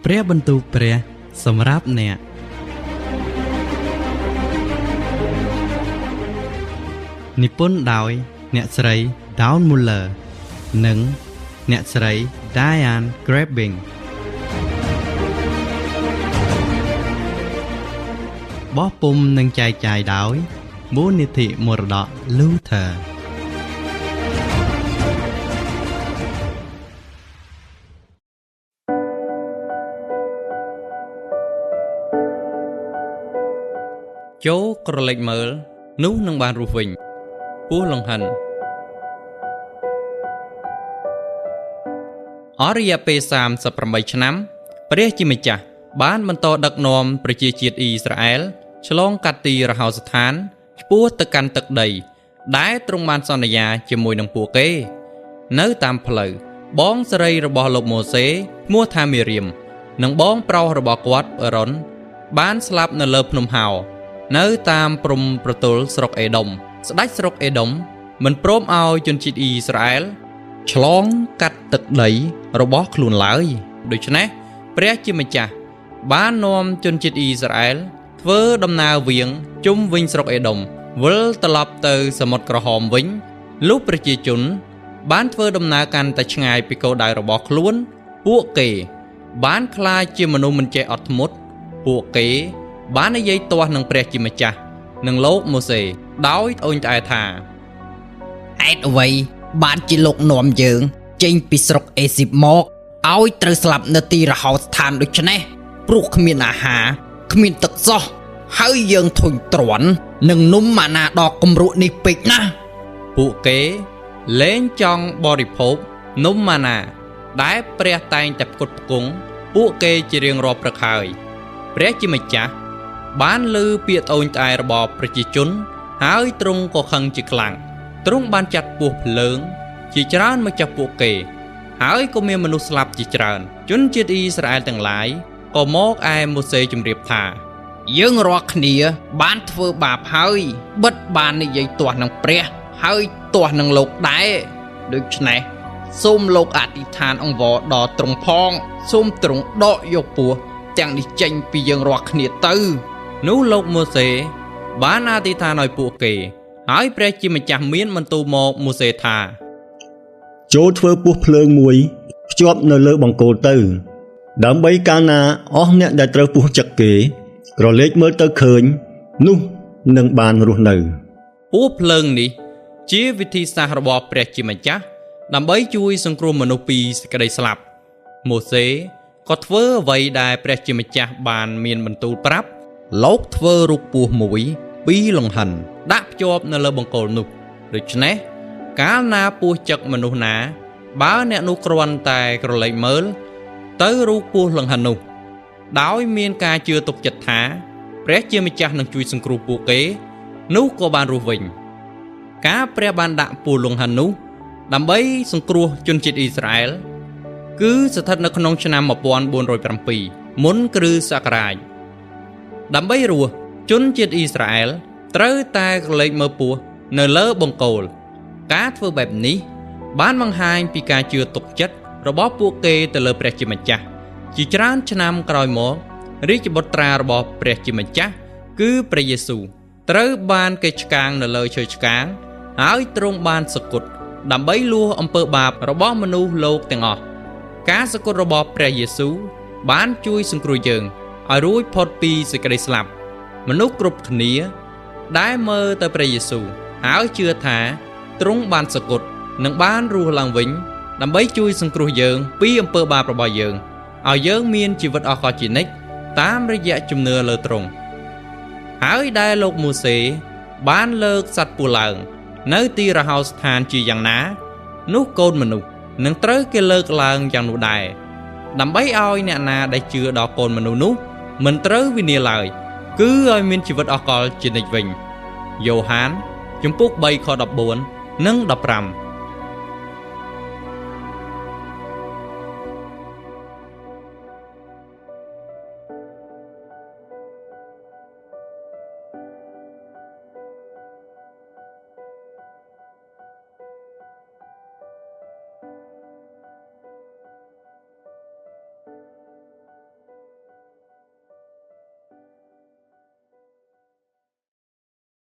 ព្រះបន្ទូលព្រះសម្រាប់អ្នកនិពន្ធដោយអ្នកស្រី Dawn Muller និងអ្នកស្រី Diane Grabbing បោះពុំនិងចែកចាយដោយមូលនិធិមរតក Luther ចូលក្រឡេកមើលនោះនឹងបានរស់វិញពស់លង្ហិនអស់រយៈពេល38ឆ្នាំព្រះជាម្ចាស់បានបន្តដឹកនាំប្រជាជាតិអ៊ីស្រាអែលឆ្លងកាត់ទីរហោស្ថានឆ្ពោះទៅកាន់ទឹកដីដែលទ្រង់បានសន្យាជាមួយនឹងពួកគេនៅតាមផ្លូវបងស្រីរបស់លោកម៉ូសេឈ្មោះថាមីរៀមនិងបងប្រុសរបស់គាត់អេរ៉ុនបានស្លាប់នៅលើភ្នំហោនៅតាមព្រំប្រទល់ស្រុកអេដុំស្ដេចស្រុកអេដុំមិនព្រមឲ្យជនជាតិអ៊ីស្រាអែលឆ្លងកាត់ទឹកដីរបស់ខ្លួនឡើយដូច្នេះព្រះជាម្ចាស់បាននាំជនជាតិអ៊ីស្រាអែលធ្វើដំណើរវៀងជុំវិញស្រុកអេដុំវិលត្រឡប់ទៅសមុទ្រក្រហមវិញលុះប្រជាជនបានធ្វើដំណើរកាន់តែឆ្ងាយពីគោលដៅរបស់ខ្លួនពួកគេបានក្លាយជាមនុស្សមិនចេះអត់ធ្មត់ពួកគេបាននិយាយទាស់នឹងព្រះជាម្ចាស់និងលោកម៉ូសេដោយត្អូញត្អែថាហេតុអ្វីបានជាលោកនាំយើងចេញពីស្រុកអេស៊ីបមកឲ្យត្រូវស្លាប់នៅទីរហោស្ថានដូច្នេះព្រោះគ្មានអាហារគ្មានទឹកសោះហើយយើងធុញទ្រាន់នឹងនំម៉ាណាដ៏គំរក់នេះពេកណាស់ពួកគេលែងចង់បរិភោគនំម៉ាណាដែលព្រះតែងតែផ្គត់ផ្គង់ពួកគេជារៀងរាល់ព្រឹកហើយព្រះជាម្ចាស់បានឮពាក្យត្អូញត្អែរបស់ប្រជាជនហើយទ្រង់ក៏ខឹងជាខ្លាំងទ្រង់បានចាត់ពស់ភ្លើងជាច្រើនមកចាប់ពួកគេហើយក៏មានមនុស្សស្លាប់ជាច្រើនជនជាតិអ៊ីស្រាអែលទាំងឡាយក៏មកឯម៉ូសេជម្រាបថាយើងរាល់គ្នាបានធ្វើបាបហើយបិទបាននិយាយទាស់នឹងព្រះហើយទាស់នឹងលោកដែរដូច្នេះសូមលោកអធិដ្ឋានអង្វរដល់ទ្រង់ផងសូមទ្រង់ដកយកពស់ទាំងនេះចេញពីយើងរាល់គ្នាទៅនោះលោកម៉ូសេបានអធិដ្ឋានឲ្យពួកគេហើយព្រះជាម្ចាស់មានបន្ទូលមកម៉ូសេថាចូលធ្វើពស់ភ្លើងមួយភ្ជាប់នៅលើបង្គោលទៅដើម្បីកាលណាអស់អ្នកដែលត្រូវពស់ចឹកគេក្រឡេកមើលទៅឃើញនោះនឹងបានរស់នៅពស់ភ្លើងនេះជាវិធីសាស្ត្ររបស់ព្រះជាម្ចាស់ដើម្បីជួយសង្គ្រោះមនុស្សពីសេចក្តីស្លាប់ម៉ូសេក៏ធ្វើអ្វីដែលព្រះជាម្ចាស់បានមានបន្ទូលប្រាប់លោកធ្វើរូបពស់មួយពីរលង្ហិនដាក់ភ្ជាប់នៅលើបង្គោលនោះដូច្នេះកាលណាពស់ចឹកមនុស្សណាបើអ្នកនោះគ្រាន់តែក្រឡេកមើលទៅរូបពស់លង្ហិននោះដោយមានការជឿទុកចិត្តថាព្រះជាម្ចាស់នឹងជួយសង្គ្រោះពួកគេនោះក៏បានរស់វិញការព្រះបានដាក់ពស់លង្ហិននោះដើម្បីសង្គ្រោះជនជាតិអ៊ីស្រាអែលគឺស្ថិតនៅក្នុងឆ្នាំ1407មុនគ្រិស្តសករាជដើម្បីរស់ជនជាតិអ៊ីស្រាអែលត្រូវតែក្រឡេកមើលពស់នៅលើបង្គោលការធ្វើបែបនេះបានបង្ហាញពីការជឿទុកចិត្តរបស់ពួកគេទៅលើព្រះជាម្ចាស់ជាច្រើនឆ្នាំក្រោយមករាជបុត្រារបស់ព្រះជាម្ចាស់គឺព្រះយេស៊ូវត្រូវបានគេឆ្កាងនៅលើឈើឆ្កាងហើយទ្រង់បានសុគតដើម្បីលោះអំពើបាបរបស់មនុស្សលោកទាំងអស់ការសុគតរបស់ព្រះយេស៊ូវបានជួយសង្គ្រោះយើងឲ្យរួចផុតពីសេចក្តីស្លាប់មនុស្សគ្រប់គ្នាដែលមើលទៅព្រះយេស៊ូវហើយជឿថាទ្រង់បានសុគតនិងបានរស់ឡើងវិញដើម្បីជួយសង្គ្រោះយើងពីអំពើបាបរបស់យើងឲ្យយើងមានជីវិតអស់កលជានិច្ចតាមរយៈជំនឿលើទ្រង់ហើយដែលលោកម៉ូសេបានលើកសត្វពស់ឡើងនៅទីរហោស្ថានជាយ៉ាងណានោះកូនមនុស្សនឹងត្រូវគេលើកឡើងយ៉ាងនោះដែរដើម្បីឲ្យអ្នកណាដែលជឿដល់កូនមនុស្សនោះមិនត្រូវវិនាសឡើយគឺឲ្យមានជីវិតអស់កលជានិច្ចវិញយ៉ូហានជំពូក3ខ14និង15